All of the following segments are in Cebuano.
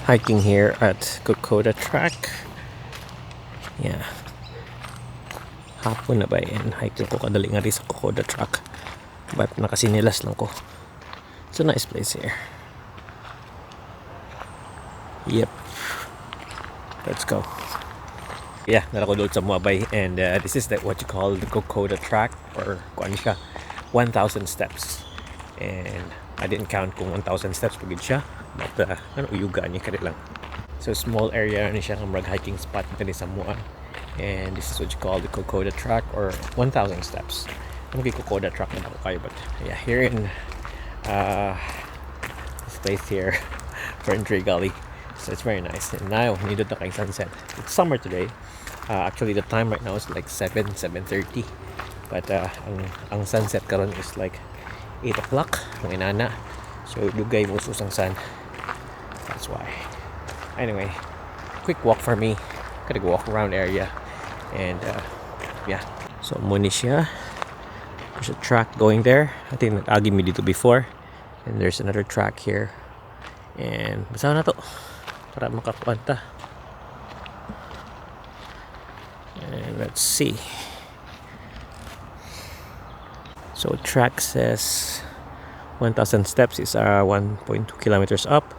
Hiking here at Kokoda Track. Yeah. Hapon na ba yan? Hike ko kadali nga rin sa Kokoda Track. But nakatsinelas lang ko. It's a nice place here. Yep. Let's go. Yeah, naa ra ko doon sa Muabay and this is what you call the Kokoda Track or kuan siya, 1,000 steps. And I didn't count kung 1,000 steps pa gid siya. But ano uyuga niya kari lang. So small area ni siya nga murag hiking spot kani sa Mua. And this is what you call the Kokoda Track or 1,000 steps. Ano kay Kokoda Track na ako kayo, but yeah, here in this place here, Ferntree Gully. So it's very nice. And now, nindot na kay sunset. It's summer today. Actually, the time right now is like 7, 7:30. But ang sunset karon is like 8 o'clock. Mga inana. So, dugay mo ang sun. That's why. Anyway, quick walk for me. Gotta go walk around area. And yeah. So, mao ni siya. There's a track going there. I think nag-agi mi dito before. And there's another track here. And basta na to para makakuan ta. And let's see. So track says 1,000 steps is 1.2 kilometers up.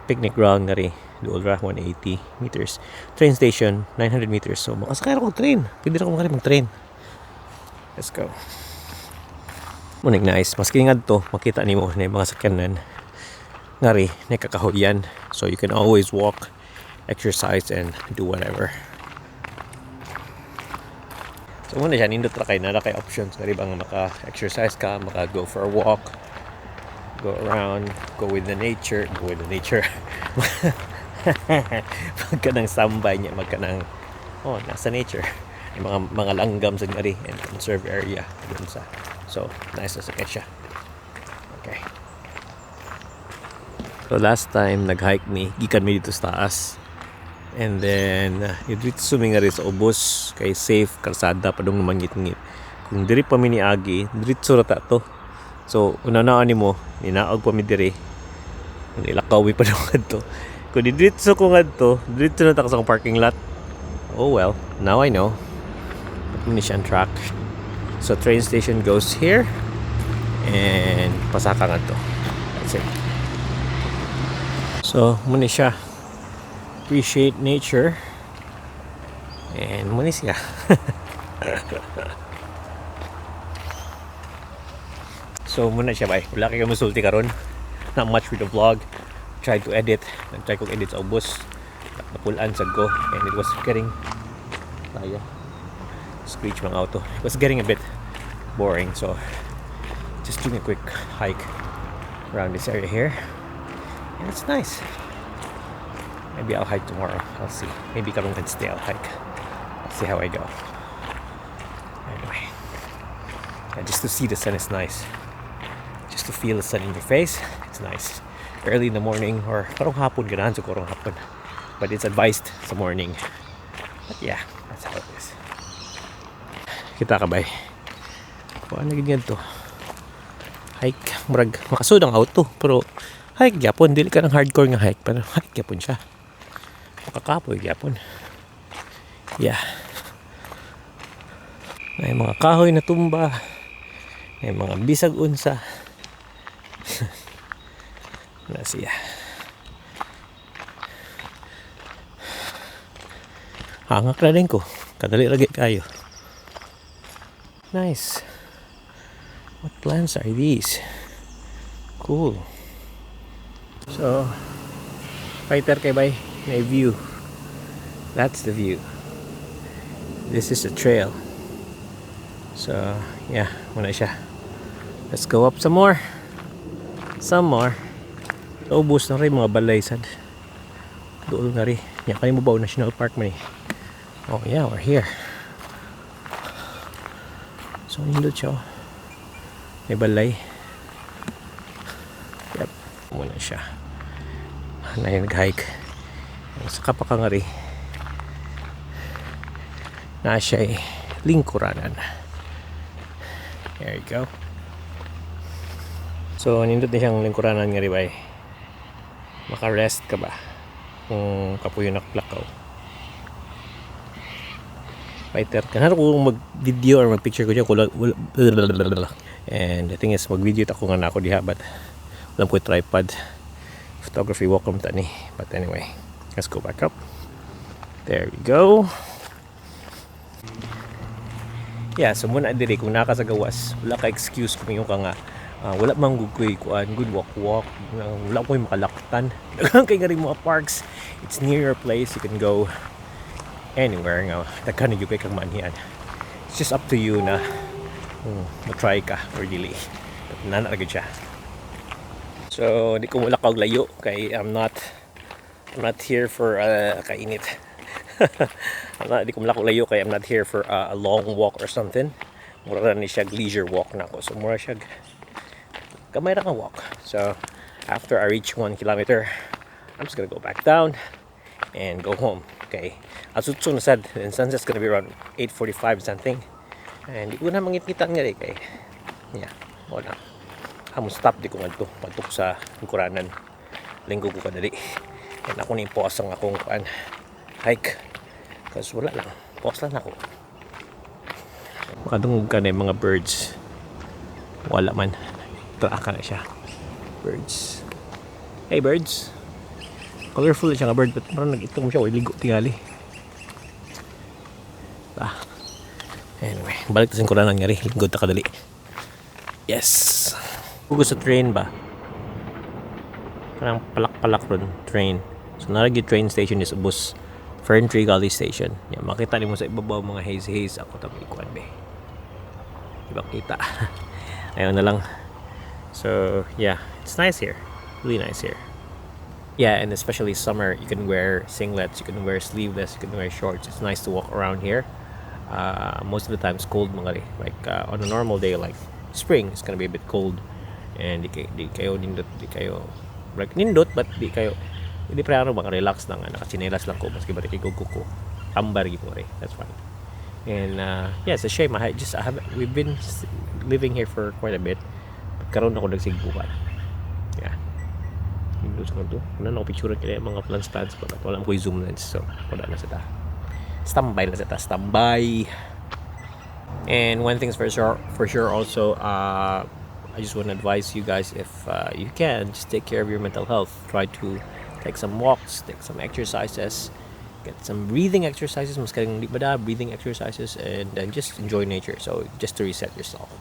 Picnic ground ngari duol ra 180 meters. Train station 900 meters. So makasakay ra ko train. Pwede ra ko makari mag-train. Let's go. Muning nice. Maski ngadto makita nimo na yung mga sakyanan ngari nakakahuyan. So you can always walk, exercise and do whatever. So muna siya nindot ra kay naa kay options ngari bang maka-exercise ka, maka-go for a walk, go around, go with the nature, go with the nature. Magkanang sambay niya, magkanang oh, nasa nature. Yung mga langgam sa ngari and conserve area dun sa. So, nice na sakit siya. Okay. So last time nag-hike mi, gikan mi dito sa taas. And then diretso mi nga rin sa ubos kay safe kalsada padung mangit-ngit. Kung diri pa mi niagi, diretso ra ta to. So una-unaan nimo, ninaog pa mi diri. Nilakaw mi padung ngadto. Kung diretso ko ngadto, diretso na ta sa akong parking lot. Oh well, now I know. But ni siya ang track. So train station goes here and pasaka ngadto. That's it. So, mao ni siya. Appreciate nature. And mao ni siya. So, mao na siya bay. Wala kay musulti karon. Not much with the vlog. Tried to edit. Nag-try kong edit sa ubos. Napulaan sa go. And it was getting kaya. Screech mga auto. It was getting a bit boring. So, just doing a quick hike around this area here. And it's nice. Maybe I'll hike tomorrow. I'll see. Maybe karong Wednesday I'll hike. I'll see how I go. Anyway. Yeah, just to see the sun is nice. Just to feel the sun in your face, it's nice. Early in the morning or karong hapon, ganahan sa karong hapon. But it's advised sa morning. But yeah, that's how it is. Kita ka ba? Kuan na ganyan to. Hike, murag makasud ang auto pero hike gyapon, dili ka ng hardcore nga hike pero hike gyapon siya. Makakapoy gyapon. Yeah. May mga kahoy na tumba. May mga bisag unsa. Na siya. Hangak na din ko. Kadali lagi kayo. Nice. What plants are these? Cool. So, fighter kay bay, may view. That's the view. This is a trail. So, yeah, mao na siya. Let's go up some more. Some more. Ubos na rin mga balay sad. Doon nga rin. Yan, kayo mo ba National Park man eh. Oh yeah, we're here. So, nindot siya oh. May balay. Yep. Mao na siya. Na yung nag-hike. Sa pa ka nga rin. Na siya eh, lingkuranan. There you go. So, nindot na siyang lingkuranan nga rin ba eh. Maka-rest ka ba? Kung kapuyo naklakaw. Fighter. Kanaro kung mag-video or mag-picture ko diya, wala. And the thing is, mag-video ta ko nga na ako diha, but wala ko tripod. Photography walk ta ni. But anyway, let's go back up. There we go. Yeah, so muna diri kung naa ka sa gawas, wala ka excuse kung ingon ka nga wala man gud koy kuan, good walk walk, wala koy makalaktan. Daghan kay nga rin mga parks. It's near your place, you can go anywhere nga daghan gyud kay kang maanhian. It's just up to you na kung mo-try ka or dili. But nana ra gyud siya. So, di ko mula og layo kay I'm not here for kainit. I'm not, di ko mulakaw layo kay I'm not here for a long walk or something. Mura ra ni siya leisure walk na ako. So mura siya gamay ra nga walk. So after I reach 1 kilometer, I'm just gonna go back down and go home. Okay. Alas-otso na sad, and sunset's gonna be around 8:45 something. And di ko na mangit-ngitan nga rin kay yeah, wala. Amo stop di ko ngadto padtok sa lingkuranan. Linggo ko kadali. And ako ni pause ang akong kuan hike. Kasi wala lang. Pause lang ako. Makadungog ka na yung mga birds. Wala man. Tara ka na siya. Birds. Hey, birds. Colorful siya nga bird, but parang nag-itong siya. Way ligo tingali. Ah. Anyway, balik ta sa lingkuranan nga rin. Lingkod ta kadali. Yes. Hugo sa train ba? Parang palak-palak ron, train. So naragi train station is ubos, Fern Tree Gully Station. Yeah, makita nimo sa ibabaw mga haze haze ako tang ikuan be. Di ba kita? Ayun na lang. So, yeah, it's nice here. Really nice here. Yeah, and especially summer, you can wear singlets, you can wear sleeveless, you can wear shorts. It's nice to walk around here. Most of the time, it's cold mga rin. Like on a normal day, like spring, it's gonna be a bit cold. And di kayo nindot, di kayo like nindot, but di kayo hindi pre ano bang relax lang, nakatsinelas lang ko maski ba kay ko tambar gyud mo rin. That's fine. And yeah, it's a shame. I just I have we've been living here for quite a bit. But karon ako nagsigbukan. Yeah. Windows nga to. Wala na ako picture kaya mga plants plants pa. But wala ko yung zoom lens. So, wala na sa ta. Standby na sa ta. Standby. And one thing's for sure also, I just want to advise you guys, if you can, just take care of your mental health. Try to take some walks, take some exercises, get some breathing exercises, mas karing di ba da, breathing exercises, and then just enjoy nature. So just to reset yourself.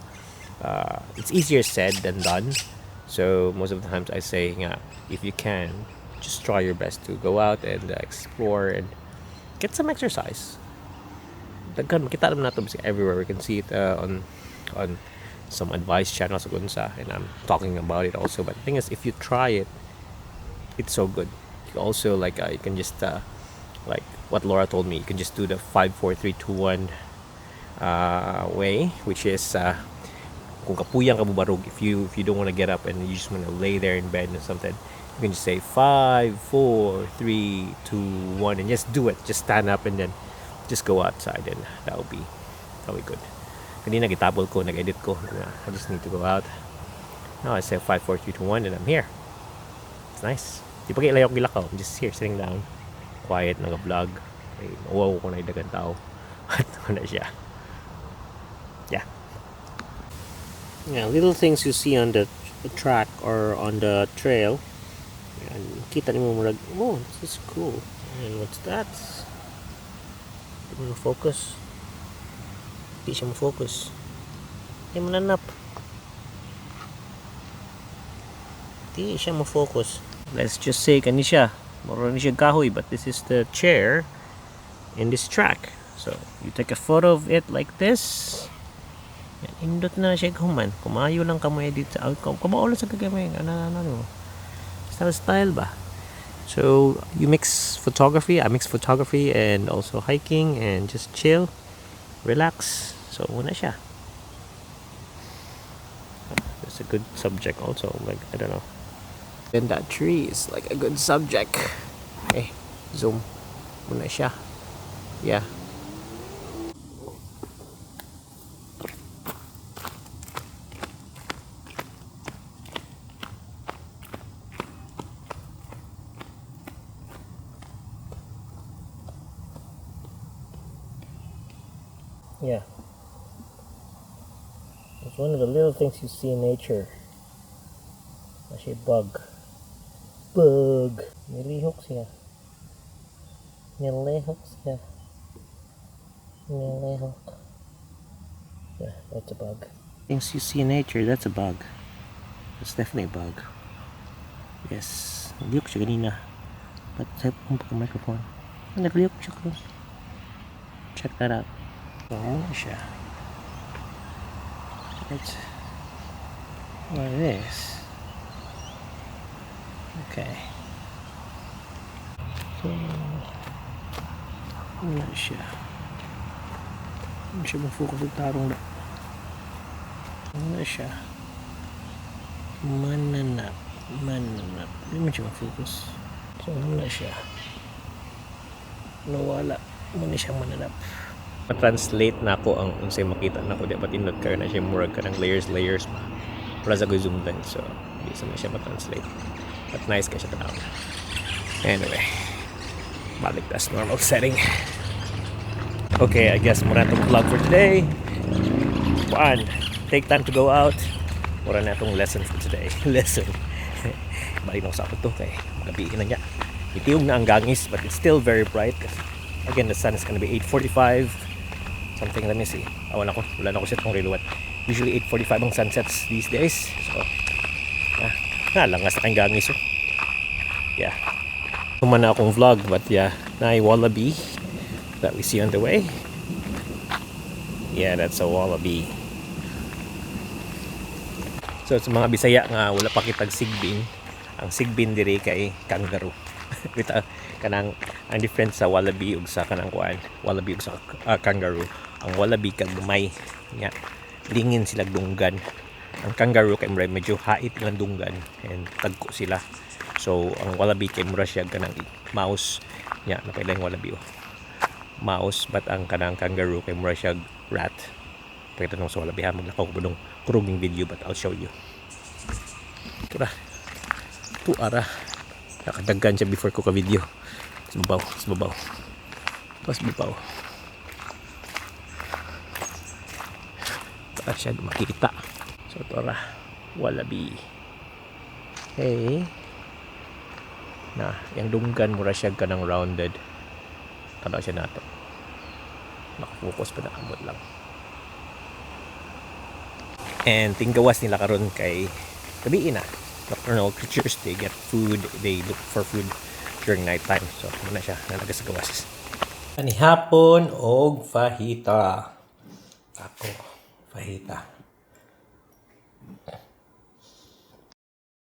It's easier said than done. So most of the times I say nga, if you can, just try your best to go out and explore and get some exercise. Daghan makita naman nato bisag everywhere. We can see it on some advice channels ug unsa, and I'm talking about it also, but the thing is, if you try it, it's so good. You also like you can just like what Laura told me, you can just do the 5, 4, 3, 2, 1 way, which is kung kapuyang ka mubarog, if you don't want to get up and you just want to lay there in bed or something, you can just say 5, 4, 3, 2, 1 and just do it. Just stand up and then just go outside, and that'll be good. Kanina gitabol ko, nag-edit ko. I just need to go out. Now I say 5, 4, 3, 2, 1 and I'm here. It's nice. Di pa kay layo gilakaw. I'm just here sitting down. Quiet, nag-vlog. Ay, mauwaw ko na dagang tao. At wala siya. Yeah. Yeah, little things you see on the track or on the trail. And kita nimo murag, "Oh, this is cool." And what's that? Di mo focus. Di siya mo focus. Di mo nanap. Di siya mo focus. Let's just say kani siya. Mura ni siya kahoy, but this is the chair in this track. So, you take a photo of it like this. Yan, indot na siya human. Kumayo lang ka mo edit sa outcome. Kumao lang sa gagamay. Ano, ano, ano. Style style ba? So, you mix photography. I mix photography and also hiking and just chill. Relax. So, muna siya. It's a good subject also. Like, I don't know. And that tree is like a good subject. Okay, zoom. Muna siya. Yeah. Yeah. It's one of the little things you see in nature. Naa siya bug. Bug. Nilihok siya. Nilihok siya. Nilihok. Yeah, that's a bug. Things you see in nature, that's a bug. That's definitely a bug. Yes. Nilihok siya ganina. But sa akong microphone. Naglihok siya karon. Check that out. So, mao siya. It's what it is. Okay. So, wala siya. Hindi siya ma-focus sa tarong na. Wala siya. Mananap. Mananap. Hindi mo siya ma-focus. So, wala siya. Nawala. Mao siyang mananap. Ma-translate nako ang unsay makita nako di ba tinod kayo na siya murag kanang layers layers ba. Para sa zoom lens, so di sa na siya ma-translate. But nice kay siya tanaw. Anyway, balik tas normal setting. Okay, I guess mao na atong vlog for today. Kuan, take time to go out. Mura na atong lesson for today. Lesson. Balik na ko sa ato kay gabi na niya. Itiyog na ang gangis, but it's still very bright. Again, the sun is gonna be 8:45 something. Let me see. Ah, wala ko. Wala na ko set kong reluwat. Usually 8:45 ang sunsets these days. So, nalangas na kang gangis. Oh. Yeah. Human na akong vlog, but yeah, naay wallaby that we see on the way. Yeah, that's a wallaby. So sa mga Bisaya nga wala pa kitag sigbin, ang sigbin diri kay kangaroo. Bitaw kanang ang difference sa wallaby ug sa kanang kuan, wallaby ug sa kangaroo. Ang wallaby kag gamay nya lingin sila dunggan. Ang kangaroo kay mura medyo hait nga dunggan and tagko sila. So ang wallaby kay mura siya kanang mouse nya napailang wallaby, oh. Mouse, but ang kanang kangaroo kay mura siya rat. Pakita nung sa wallaby ha, maglakaw ko nung kuruging video, but I'll show you. Ito ra. Ito ara. Nakadaggan siya before ko ka-video. Sa babaw, sa babaw. Tapos babaw. Para siya makita. So ito ra. Wallaby. Hey. Na, yung dunggan mura siya kanang rounded. Tanaw siya nato. Naka-focus pa na, ambot lang. And tinggawas nila karon kay gabi na. Nocturnal creatures, they get food, they look for food during nighttime. So, mao na siya, nalaga sa gawas. Anihapon og fajita. Ako, fajita.